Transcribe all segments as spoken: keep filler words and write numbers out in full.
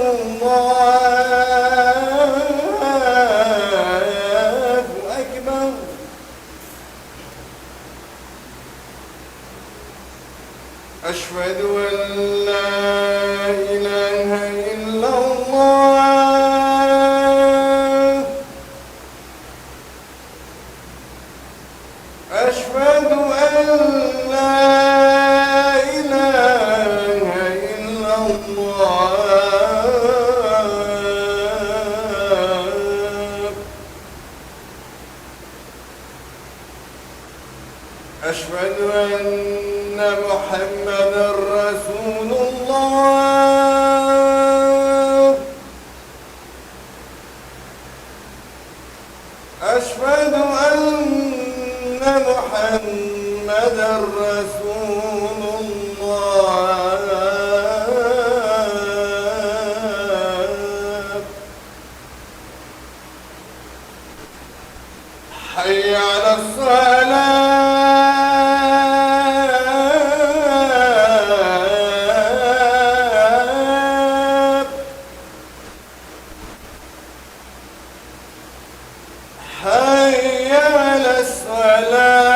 الله أكبر. أشهد أن لا إله إلا الله. أشهد أن لا إله إلا الله. أشهد أن محمدا رسول الله. أشهد أن محمدا رسول الله. حي على الصلاة. حي على الصلاة.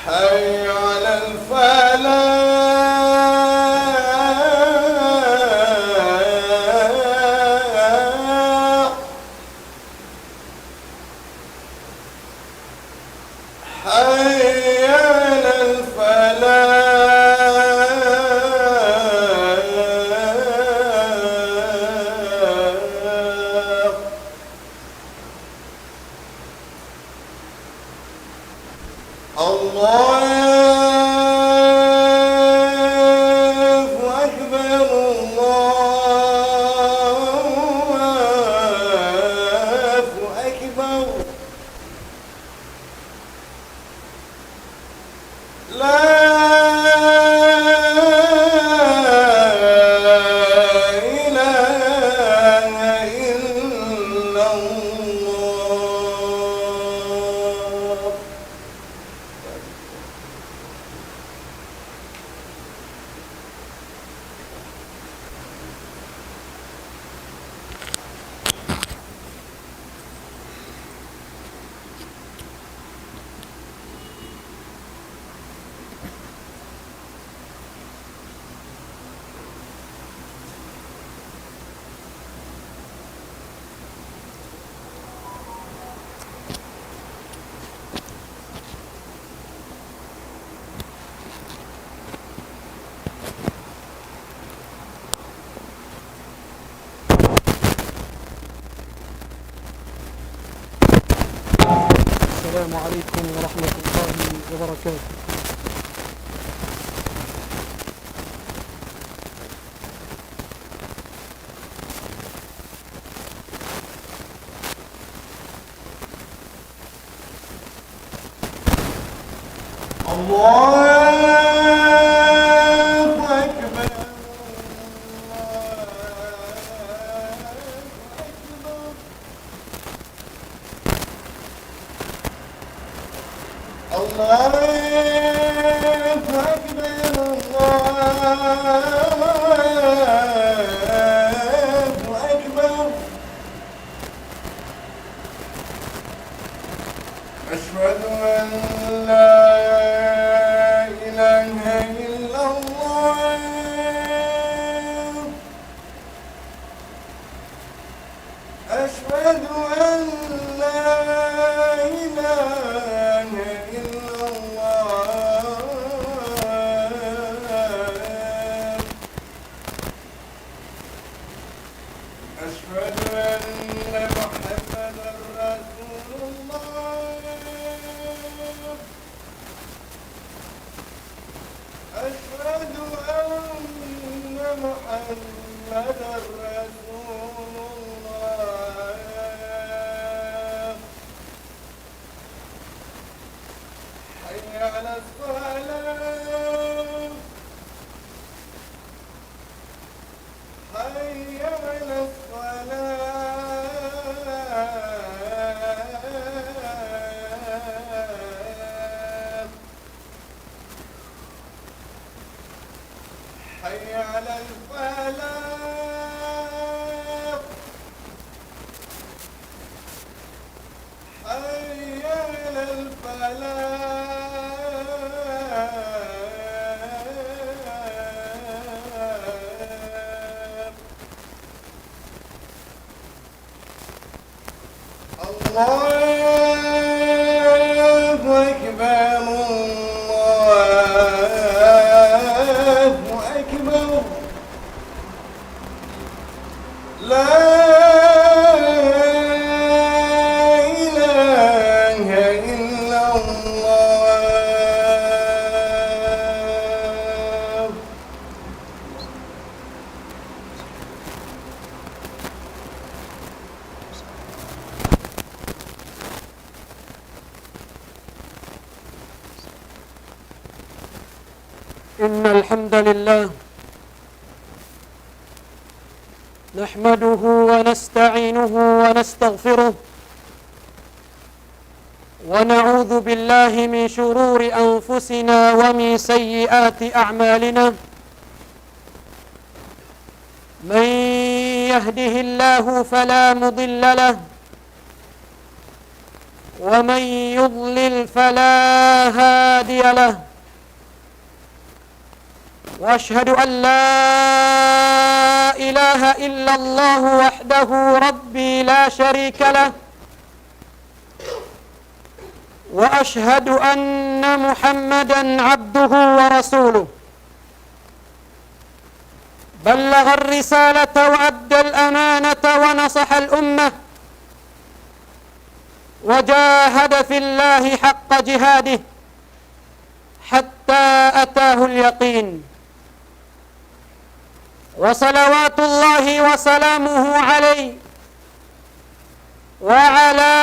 حي على الفلاح. حي على الفلاح. الله أكبر، الله أكبر. لا إله إلا الله. السلام عليكم ورحمة الله وبركاته. الله أكبر. الله أكبر. الله أكبر، الله أكبر. أشهد أن لا إله إلا الله. أشهد أن لا إله إلا الله. أشهد أن محمدا رسول الله. أشهد أن محمدا رسول الله. حي على الصلاة. حي على الصلاة. حي على الفلاح. الله أكبر، الله أكبر. لا إله إلا الله. إن الحمد لله نحمده ونستعينه ونستغفره، ونعوذ بالله من شرور أنفسنا ومن سيئات أعمالنا. من يهده الله فلا مضل له، ومن يضلل فلا هادي له. وأشهد أن لا إله إلا الله وحده ربي لا شريك له، وأشهد أن محمدا عبده ورسوله، بلغ الرسالة وأدى الأمانة ونصح الأمة، وجاهد في الله حق جهاده حتى أتاه اليقين. وصلوات الله وسلامه عليه وعلى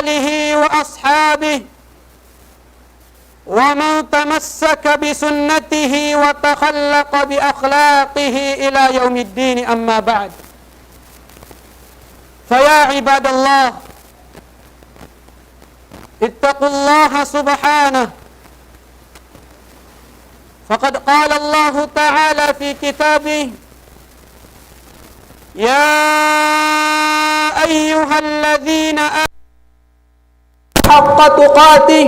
آله وأصحابه ومن تمسك بسنته وتخلق بأخلاقه إلى يوم الدين، أما بعد. فيا عباد الله، اتقوا الله سبحانه، فقد قال الله تعالى في كتابه: يا أيها الذين آمنوا حق تقاته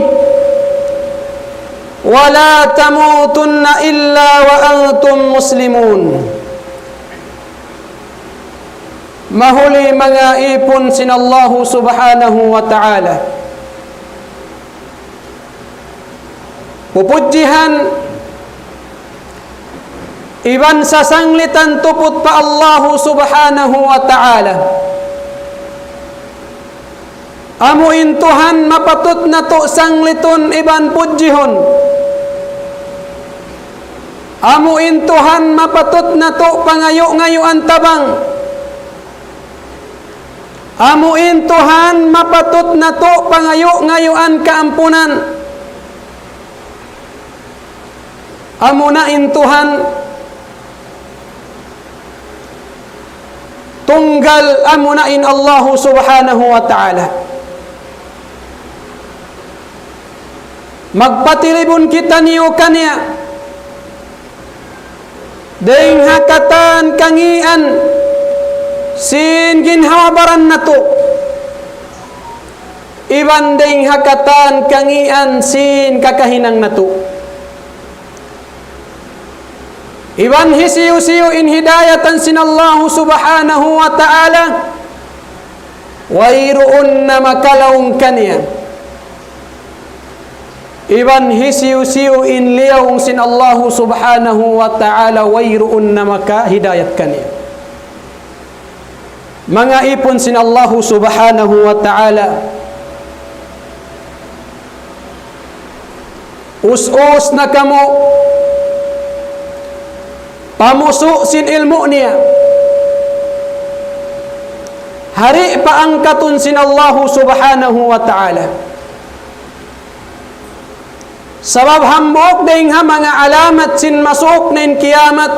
ولا تموتن إلا وأنتم مسلمون. Mahuli manga ipun sin Allahu Subhanahu wa Ta'ala. Pupudjihan iban sasanglitan tuput pa Allahu Subhanahu wa Ta'ala. Amu in Tuhan mapatut natu' sanglitun iban pudjihun. Amu in Tuhan mapatut natu' pangayu'-ngayuan tabang. Amu in Tuhan mapatut natu' pangayu'-ngayuan kaampunan. Amuna in Tuhan tunggal, amuna in Allahu Subhanahu wa Ta'ala. Magpatilibun kitaniyu kaniya dayng ha katan kangīan sin ginhawa-baran natu', iban dayng ha katan kangīan sin kakahinang natu'. Iban hisiyu-siyu in hidayatan sin Allahu Subhanahu wa Ta'ala, wayruun na makalaung kaniya. Iban hisiyu-siyu in liyaung sin Allahu Subhanahu wa Ta'ala, wayruun na makahidayat kaniya. Manga ipun sin Allahu Subhanahu wa Ta'ala, us-us na kamu pamusu' sin ilmu' niya. Di' pa angkatun sin Allahu Subhanahu wa Ta'ala. Sabab hambuuk dayng ha manga alamat sin masuuk na in kiyamat,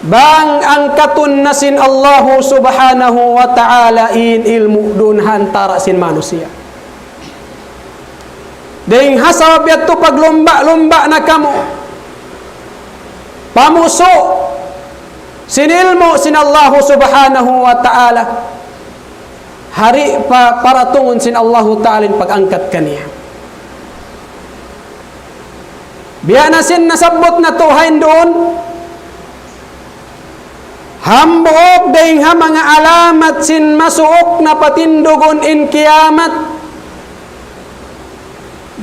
bang angkatun na sin Allahu Subhanahu wa Ta'ala in ilmu' duun ha antara' sin manusiya'. Dayng ha sabab yadtu paglumba'-lumba' na kamu pamusu' sin ilmu' sin Allahu Subhanahu wa Ta'ala. Hari pa, paratungun sin Allahu Ta'ala in pag-angkat kaniya. Biya' na sin nasabbut natu' hain duun, hambuuk dayn ha manga alamat sin masuuk na patindugun in kiyamat.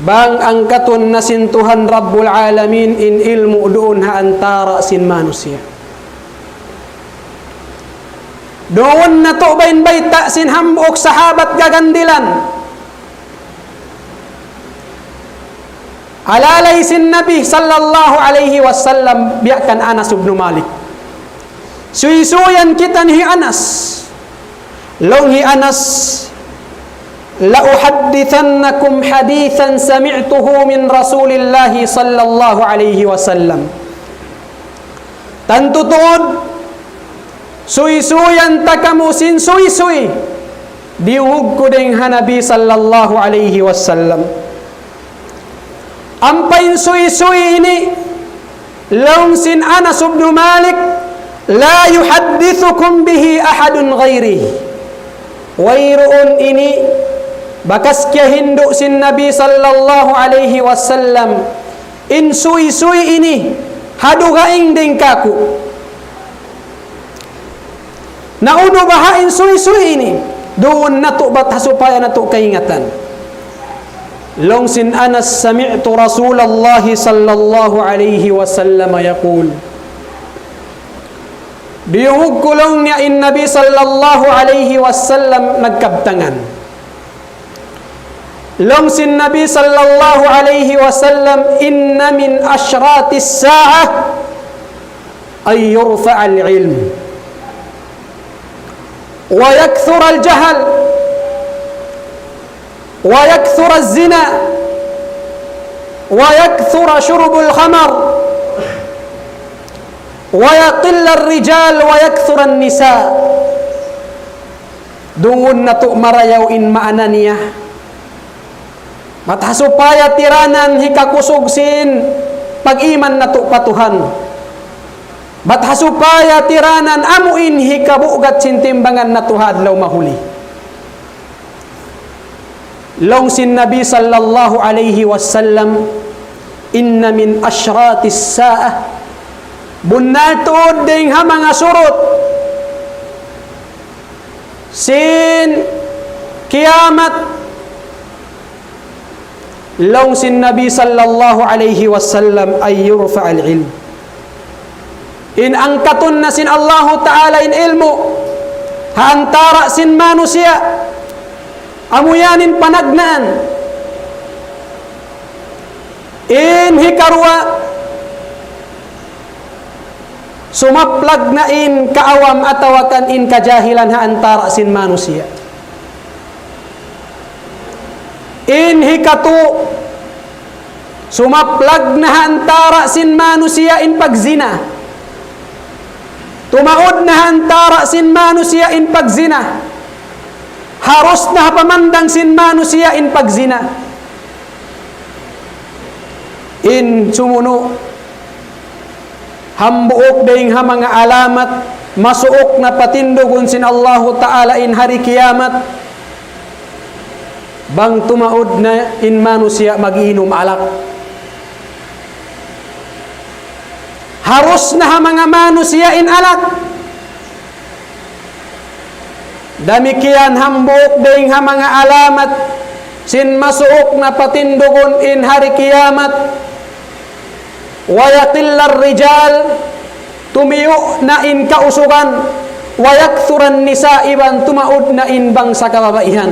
Bang angkatun na sin Tuhan Rabbul Alamin in ilmu' duun ha antara' sin manusiya'. Duun natu' ba in bayta' sin hambuuk sahabat gagandilan. Alalay sin Nabi sallallahu alayhi wasallam biya' kan Anas ibn Malik. Suysuyan kita hi Anas. Laung hi Anas, لأحدثنكم حديثا سمعته من رسول الله صلى الله عليه وسلم. Tantu tuud, suysuyan ta kamu sin suysuy diyungug ku dayn ha Nabi sallallahu alayhi wasallam. Ampa in suysuy ini, laung sin Anas ibn Malik, لا يحدثكم به أحد غيري. Wayruun ini bakas kiyahindu' sin Nabi sallallahu alayhi wasallam in suysuy ini ha dugaing dayn kāku'. Na unu baha' in suysuy ini? Duun natu' bat ha supaya natu' kaingatan. Laung sin Anas, سمعت رسول الله صلى الله عليه وسلم يقول. Diyungug ku laung niya in Nabi sallallahu alayhi wasallam nagkabtangan. Laung sin Nabi sallallahu alayhi wasallam, إن من أشراط الساعة أن يرفع العلم ويكثر الجهل ويكثر الزنا ويكثر شرب الخمر ويقل الرجال ويكثر النساء. Duun natu' marayaw in maana niya. Bat ha supaya tiranan hikakusug sin pag-iman natu' pa Tuhan. Bat ha supaya tiranan amu in hikabugat sin timbangan natu' ha adlaw mahuli. Laung sin Nabi sallallahu alayhi wasallam, إن من أشراط الساعة. Bunnal tuud dayn ha manga surut sin kiyamat. Laung sin Nabi sallallahu alayhi wasallam, أن يرفع العلم. In angkatun na sin Allahu Ta'ala in ilmu' ha antara' sin manusiya', amu yan in panagnaan. In hikaruwa, sumaplag na in kaawam atawa kan in kajahilan ha antara' sin manusiya'. In hikatu, sumaplag na ha antara' sin manusiya' in pagzina. Tumaud na ha antara' sin manusiya' in pagzina. Harus na ha pamandang sin manusiya' in pagzina. In sumunu', hambuuk dayn ha manga alamat, masuuk na patindugun sin Allahu Ta'ala in hari kiyamat, bang tumaud na in manusiya' mag-inum alak. Harus na ha manga manusiya' in alak. Damikkiyan hambuuk dayn ha manga alamat sin masuuk na patindugun in hari kiyamat. ويقل الرجال, tumiyu' na in kausugan. ويكثر النساء, iban tumaud na in bangsa kababaihan.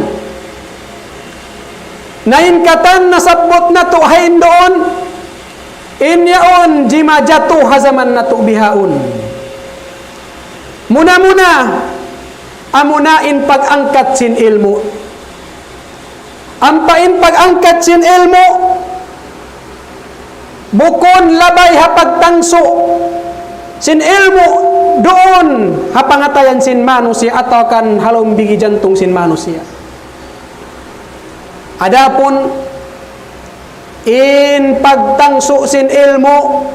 Na in katan nasabbut natu' hain duun, in yaun jimajatu ha jaman natu' bihaun. Muna-muna, amuna in pag-angkat sin ilmu'. Ampa in pag-angkat sin ilmu', bukun labay ha pagtangsu' sin ilmu' duun ha pangatayan sin manusiya' atawa kan ha lawm bigi jantung sin manusiya'. Adapun in pagtangsu' sin ilmu',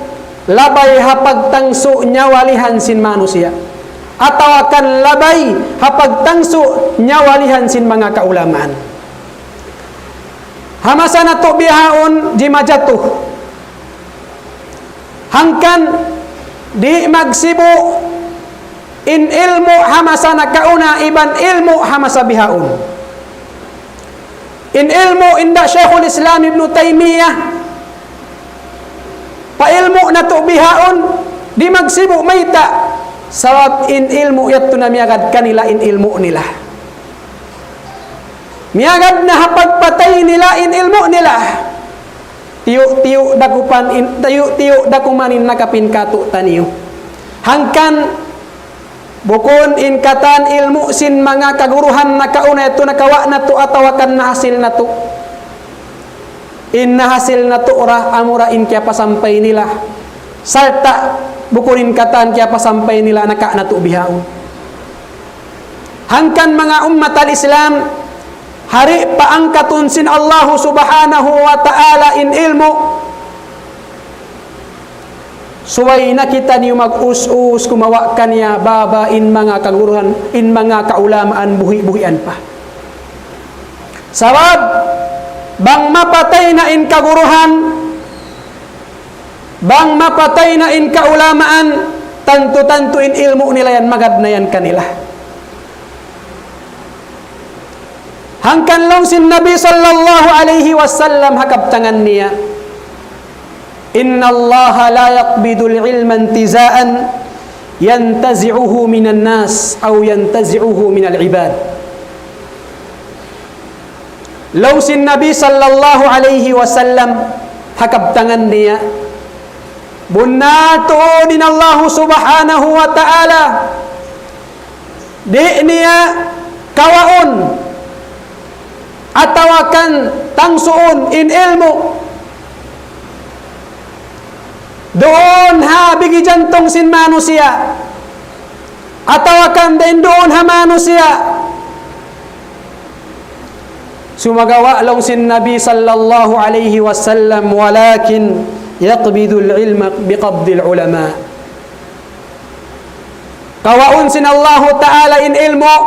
labay ha pagtangsu' nyawalihan sin manusiya'. atawa kan labay ha pagtangsu' nyawalihan sin manga kaulamaan. Ha masa natu' bihaun di' majatu. Hangkan di' magsibu' in ilmu' ha masa nakauna iban ilmu' ha masa bihaun. In ilmu' inda Shaykhul Islam Ibn Taymiyyah, pa ilmu' natu' bihaun, di' magsibu' mayta', sabab in ilmu' yadtu na miyagad kanila in ilmu' nila. Miyagad na ha pagpatay nila in ilmu' nila. Tiyu'-tiyu' da ku pan in, tiyu'-tiyu' da ku man in nakapin katu'taniyu. Hangkan bukun in katan ilmu' sin manga kaguruhan nakauna yadtu nakawa' natu' atawa kan nahasil natu'. In nahasil natu' ra amura in kiyapasampay nila. Sarta' bukun in katan kiyapasampay nila naka natu' bihaun. Hangkan manga ummat al-Islam, hari pa angkatun sin Allahu Subhanahu wa Ta'ala in ilmu', subay na kitaniyu mag-us-us kumawa' kaniya baba in manga kaguruhan, in manga kaulamaan buhi'-buhian pa. Sabab, bang mapatay na in kaguruhan, bang mapatay na in kaulamaan, tantu-tantu in ilmu' nila yan, magad na yan kanila. Hangkan laung sin Nabi sallallahu alayhi wasallam ha kabtangan niya, إن الله لا يقبض العلم انتزاعا ينتزعه من الناس أو ينتزعه من العباد. Laung sin Nabi sallallahu alayhi wasallam ha kabtangan niya, bunnal tuud in Allahu Subhanahu wa Ta'ala, di' niya kawaun atawa kan tangsuun in ilmu' duun ha bigi jantung sin manusiya', atawa kan dayn duun ha manusiya'. Sumagawa' laung sin Nabi sallallahu alayhi wasallam, ولكن يقبض العلم بقبض العلماء. Kawaun sin Allahu Ta'ala in ilmu',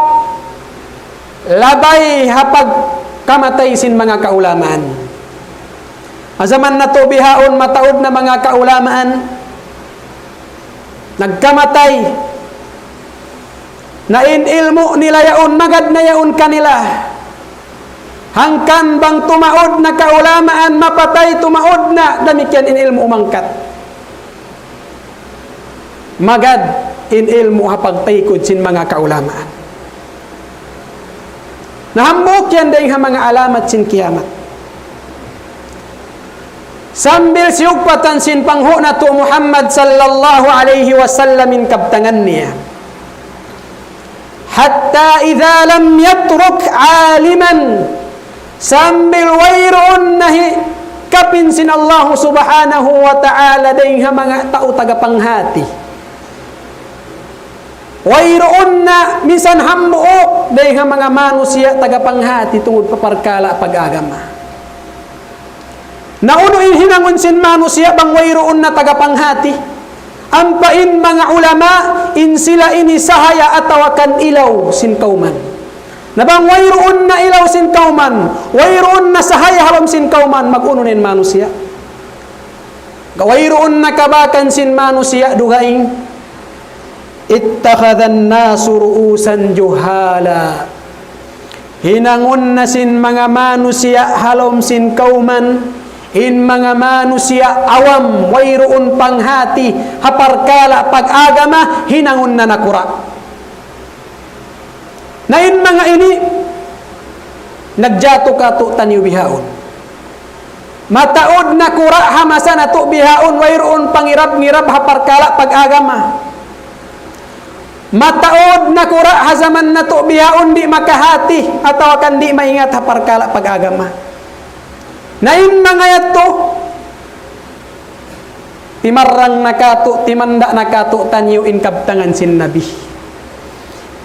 labay ha pagkamatay sin manga kaulamaan. Ha jaman natu' bihaun mataud na manga kaulamaan nagkamatay. Na in ilmu' nila yaun, magad na yaun kanila. Hangkan bang tumaud na kaulamaan mapatay, tumaud na, damikkiyan in ilmu' umangkat. Magad in ilmu' ha pagtaykud sin manga kaulamaan. Na hambuuk yan dayn ha manga alamat sin kiyamat. Sambil siyugpatan sin panghu' natu' Muhammad sallallahu alayhi wasallam in kabtangan niya. حتى إذا لم يترك عالما, sambil wayruun na hi kapin sin Allahu Subhanahu wa Ta'ala dayn ha manga tau tagapanghati. Wayruun na misan hambuuk dayn ha manga manusiya' tagapanghati tungud pa parkala' pag-agama. Na unu in hinangun sin manusiya' bang wayruun na tagapanghati? Ampa in manga ulama, in sila ini sahaya atawa kan ilaw sin kawman. Na bang wayruun na ilaw sin kawman, wayruun na sahaya ha lawm sin kawman, mag-unu na in manusiya'? Wayruun na kabakan sin manusiya' dugaing. اتخذ الناس رؤوسا جهالا. Hinangun na sin manga manusiya' ha lawm sin kawman, in manga manusiya' awam, wayruun panghati ha parkala' pag-agama, hinangun na nakura'. Na in manga ini, nagjatu katu'taniyu bihaun. Mataud nakura' ha masa natu' bihaun, wayruun pangirab-ngirab ha parkala' pag-agama. Mataud nakura' ha jaman natu' bihaun di' makahati atawa kan di' maingat ha parkala' pag-agama. Na in manga yadtu, timarrang na katu', timanda' na katu'taniyu in kabtangan sin Nabi.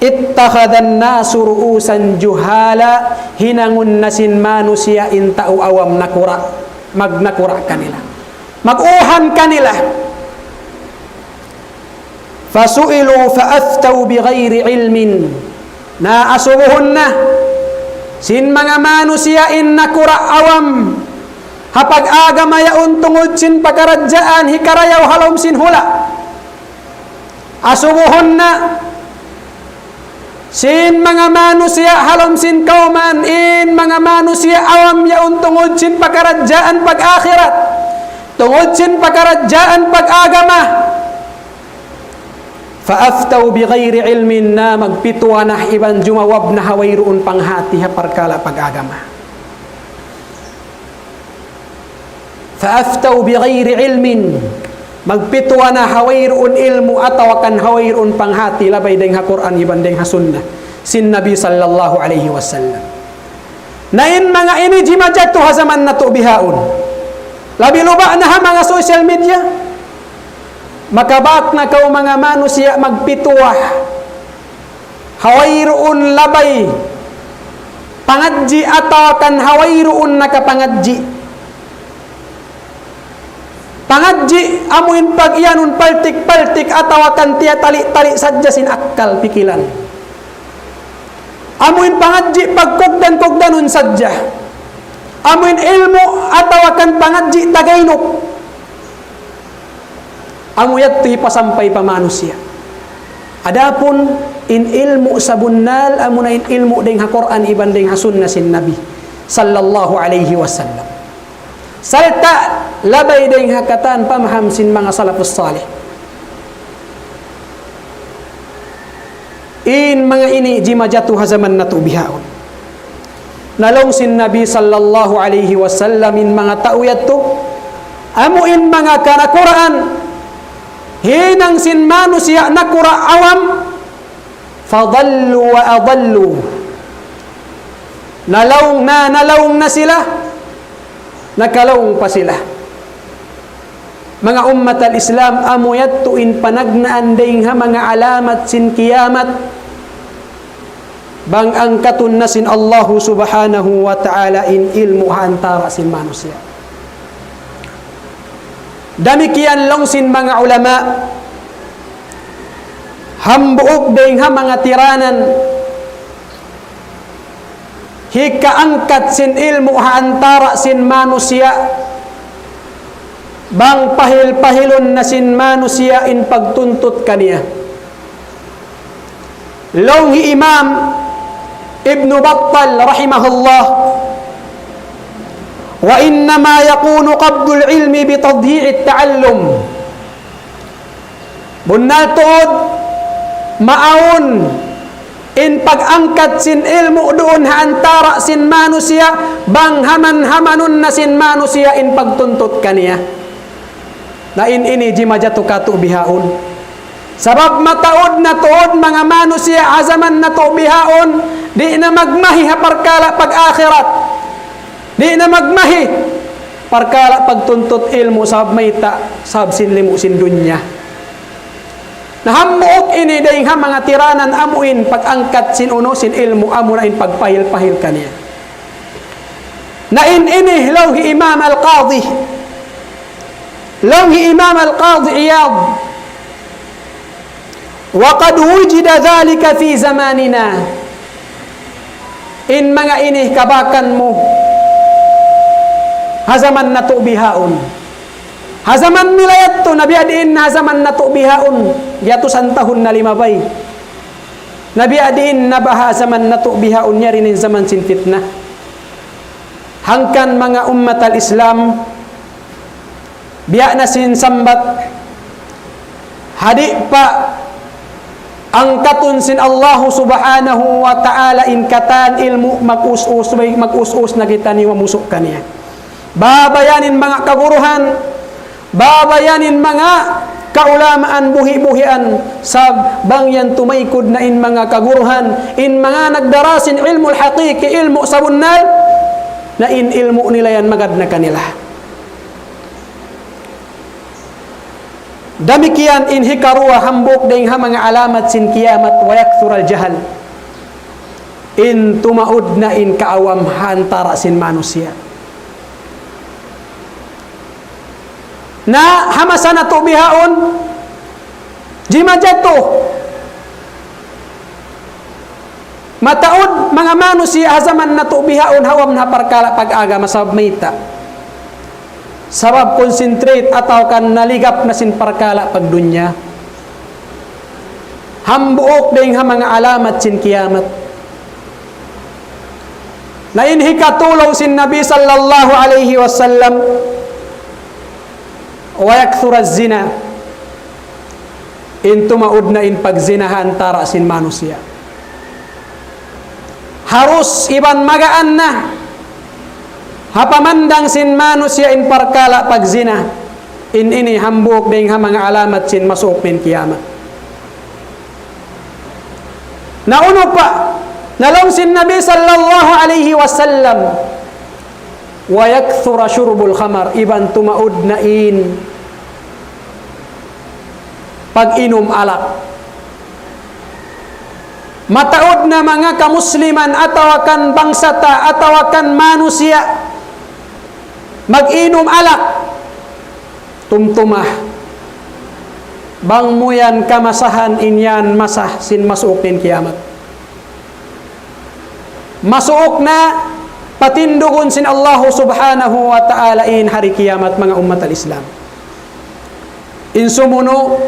اتخذ الناس رؤوسا جهالا, hinangun na sin manusiya' in tau awam nakura', magnakura' kanila. Mag-uhan kanila. فسئلوا فأفتوا بغير علم. Na asubuhun na sin manga manusiya' in nakura' awam ha pag-agama yaun tungud sin pakaradjaan hikarayaw ha lawm sin hula'. Asubuhun na sin manga manusiya' ha lawm sin kawman in manga manusiya' awam yaun tungud sin pakaradjaan pag-akhirat, tungud sin pakaradjaan pag-agama. فأفتوا بغير علم, na magpituwa na iban jumawab na ha wayruun panghati ha parkala' pag-agama. فأفتوا بغير علم, magpituwa na ha wayruun ilmu' atawa kan ha wayruun panghati labay dayng ha Qur'an iban dayng ha sunnah sin Nabi sallallahu alayhi wasallam. Na in manga ini jimajatu ha jaman natu' bihaun. Labi luba' na ha manga social media. Makabak na kaw manga manusiya' magpituwa ha wayruun labay pangadji' atawa kan ha wayruun nakapangadji'. Pangadji' amu in pag-iyanun paltik-paltik atawa kan tiyatali-tali sadja sin akkal pikilan. Amu in pangadji' pagkugdan-kugdanun sadja. Amu in ilmu' atawa kan pangadji' tagainup. Amu yadtu hipasampay pa manusiya'. Adapun in ilmu' sabunnal, amuna in ilmu' dayng ha Qur'an iban dayng ha sunnah sin Nabi sallallahu alayhi wasallam. Sarta' labay dayng ha katan pamaham sin manga salafus salih. In manga ini jimajatu ha jaman natu' bihaun. Na laung sin Nabi sallallahu alayhi wasallam in manga tau yadtu, amu in manga kanakuraan, hinang sin manusiya' nakura' awam, فضلوا وأضلوا. Nalaung na, nalaung na sila, nakalaung pa sila. Manga ummat al-Islam, amu yadtu in panagnaan dayng ha manga alamat sin kiyamat. Bang angkatun na sin Allahu subhanahu wa ta'ala in ilmu' ha antara' sin manusiya'. Damikkiyan laung sin manga ulama, hambuuk dayng ha manga tiranan, hikaangkat sin ilmu' ha antara' sin manusiya', bang pahil-pahilun na sin manusiya' in pagtuntut kaniya. Laung hi Imam Ibn Battal rahimahullah, وإنما يكون قبض العلم بتضييع التعلم. Bunnal tuud, maawn in pag-angkat sin ilmu' duun ha antara' sin manusiya', bang haman-hamanun na sin manusiya' in pagtuntut kaniya. Na in ini jimajatu katu' bihaun. Sabab mataud na tuud manga manusiya' ha jaman natu' bihaun, di' na magmahi ha parkala' pag-akhirat. Di' na magmahi parkala' pagtuntut ilmu' sabab mayta', sabab sin limu' sin dunya. Na hambuuk ini dayng ha manga tiranan amu in pag-angkat sin unu sin ilmu' amuna in pagpahil-pahil kaniya. Na in ini laung hi Imam Al-Qadi. Laung hi Imam Al-Qadi Iyad, وقد وجد ذلك في زماننا. In manga ini kabakan mu ha jaman natu' bihaun. Ha jaman nila yadtu, na biya' diin na ha jaman natu' bihaun, gatusan tahun na limabay. Na biya' diin na ba ha jaman natu' bihaun, yari na in jaman sin fitna. Hangkan manga ummat al-Islam, biya' na sin sambat, ha di' pa angkatun sin Allahu subhanahu wa ta'ala in katan ilmu', mag-us-us, mag-us-us na kitaniyu mamusu' kaniya. Babayan in manga kaguruhan, babayan in manga kaulamaan buhi'-buhian, sab bang yan tumaykud na in manga kaguruhan, in manga nagdara sin ilmu' al-haqiqi, ilmu' sabunnal, na in ilmu' nila yan magad na kanila. Damikkiyan in hikaruwa hambuuk dayng ha manga alamat sin kiyamat, ويكثر الجهل. In tumaud na in kaawam ha antara' sin manusiya'. Na ha masa natu' bihaun, Jimajatu. Mataud manga manusiya' ha jaman natu' bihaun ha lawm na parkala' pag-agama sabab mayta'. Sabab concentrate atawa kan naligap na sin parkala' pagdunya. Hambuuk dayng ha manga alamat sin kiyamat. Na in hikatulung sin Nabi sallallahu alayhi wasallam, ويكثر الزنا. In tumaud na in pagzina ha antara' sin manusiya'. Harus iban magaan na ha pamandang sin manusiya' in parkala' pagzina. In ini hambuuk dayng ha manga alamat sin masuuk na in kiyamat. Na unu pa, na laung sin Nabi sallallahu alayhi wasallam, ويكثر شرب الخمر, iban tumaud na in pag-inum alak. Mataud na manga kamusliman atawa kan bangsa ta atawa kan manusiya' mag-inum alak. Tumtuma. Bang mu yan kamasahan in yan masa sin masuuk na in kiyamat. Masuuk na patindugun sin Allahu subhanahu wa ta'ala in hari kiyamat, manga ummat al-Islam. In sumunu',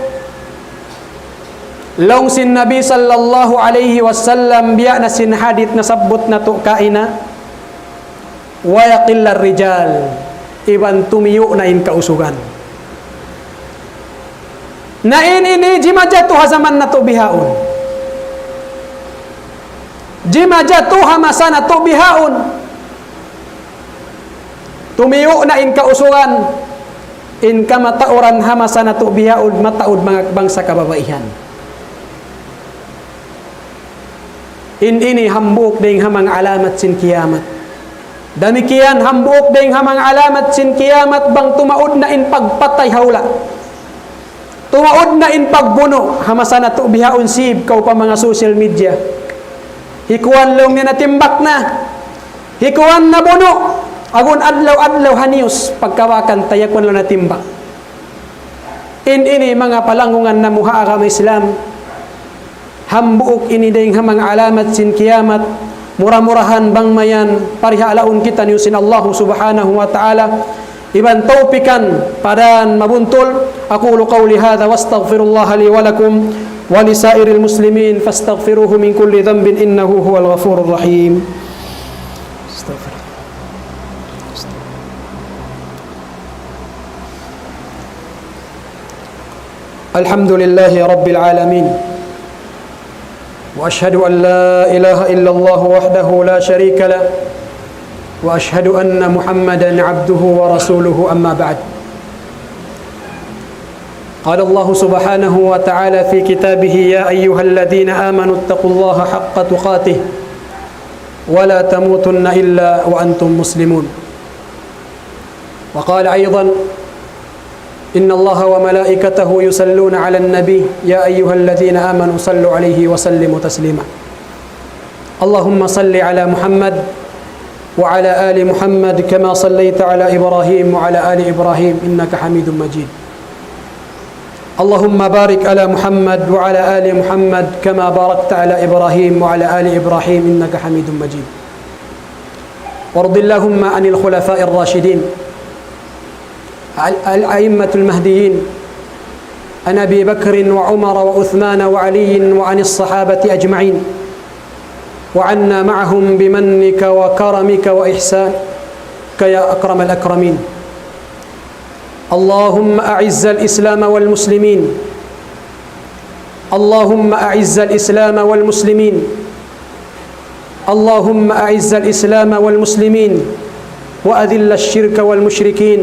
laung sin Nabi sallallahu alayhi wasallam, biya' na sin hadith nasabbut natu' kaina, ويقل الرجال, iban tumiyu' na in kausugan. Na in ini jimajatu ha jaman natu' bihaun. Jimajatu ha masa natu' bihaun. Tumiyu' na in kausugan, in kamatauran ha masa natu' bihaun, mataud manga bangsa kababaihan. In ini hambuuk dayng ha manga alamat sin kiyamat. Damikkiyan hambuuk dayng ha manga alamat sin kiyamat bang tumaud na in pagpatay ha hula'. Tumaud na in pagbunu', ha masa natu' bihaun sib kaw pa manga social media. Hikuwan laung niya natimbak na. Hikuwan nabunu'. Agun adlaw-adlaw ha news, pagkawakan ta hikuwan laung natimbak. In ini manga palanggungan namu' ha agama Islam. Hambuuk ini dayng ha manga alamat sin kiyamat. Mura-murahan bang mayan parihalaun kitaniyu sin Allahu subhanahu wa ta'ala. Iban tawpikan pa dan mabuntul. أقول قولي هذا وأستغفر الله لي ولكم ولسائر المسلمين فاستغفروه من كل ذنب إنه هو الغفور الرحيم. الحمد لله رب العالمين. وأشهد أن لا إله إلا الله وحده لا شريك له، وأشهد أن محمدا عبده ورسوله، أما بعد. قال الله سبحانه وتعالى في كتابه: يا أيها الذين آمنوا اتقوا الله حق تقاته ولا تموتن إلا وأنتم مسلمون. وقال أيضا: إن الله وملائكته يصلون على النبي، يا أيها الذين آمنوا صلوا عليه وسلموا تسليما. اللهم صل على محمد وعلى آل محمد كما صليت على إبراهيم وعلى آل إبراهيم إنك حميد مجيد. اللهم بارك على محمد وعلى آل محمد كما باركت على إبراهيم وعلى آل إبراهيم إنك حميد مجيد. وارض اللهم عن الخلفاء الراشدين ال-، الأئمة المهديين، عن أبي بكر وعمر وعثمان وعلي وعن الصحابة أجمعين، وعنا معهم بمنك وكرمك وإحسانك يا أكرم الأكرمين. اللهم أعز الإسلام والمسلمين. اللهم أعز الإسلام والمسلمين. اللهم أعز الإسلام والمسلمين، وأذل الشرك والمشركين،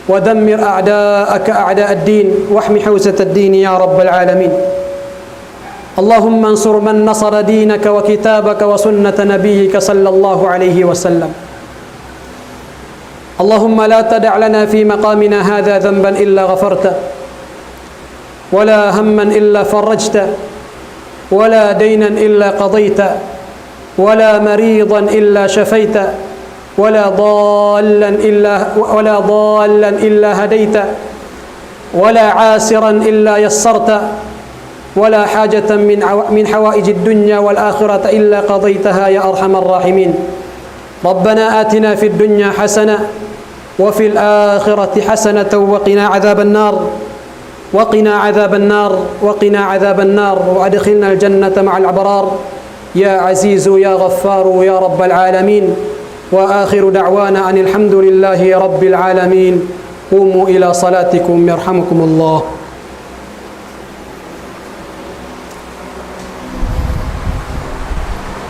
ودمر أعداءك أعداء الدين، واحم حوزة الدين يا رب العالمين. اللهم انصر من نصر دينك وكتابك وسنة نبيك صلى الله عليه وسلم. اللهم لا تدع لنا في مقامنا هذا ذنبا إلا غفرته، ولا هما إلا فرجته، ولا دينا إلا قضيته، ولا مريضا إلا شفيته، ولا ضالا إلا، ولا ضالا إلا هديته، ولا عسيرا إلا يسرته، ولا حاجة من عوا-، من حوائج الدنيا والآخرة إلا قضيتها يا أرحم الراحمين. ربنا آتنا في الدنيا حسنة وفي الآخرة حسنة وقنا عذاب النار. وقنا عذاب النار، وقنا عذاب النار، وأدخلنا الجنة مع الأبرار. يا عزيز يا غفار يا رب العالمين. وآخر دعوانا أن الحمد لله رب العالمين. قوموا إلى صلاتكم يرحمكم الله.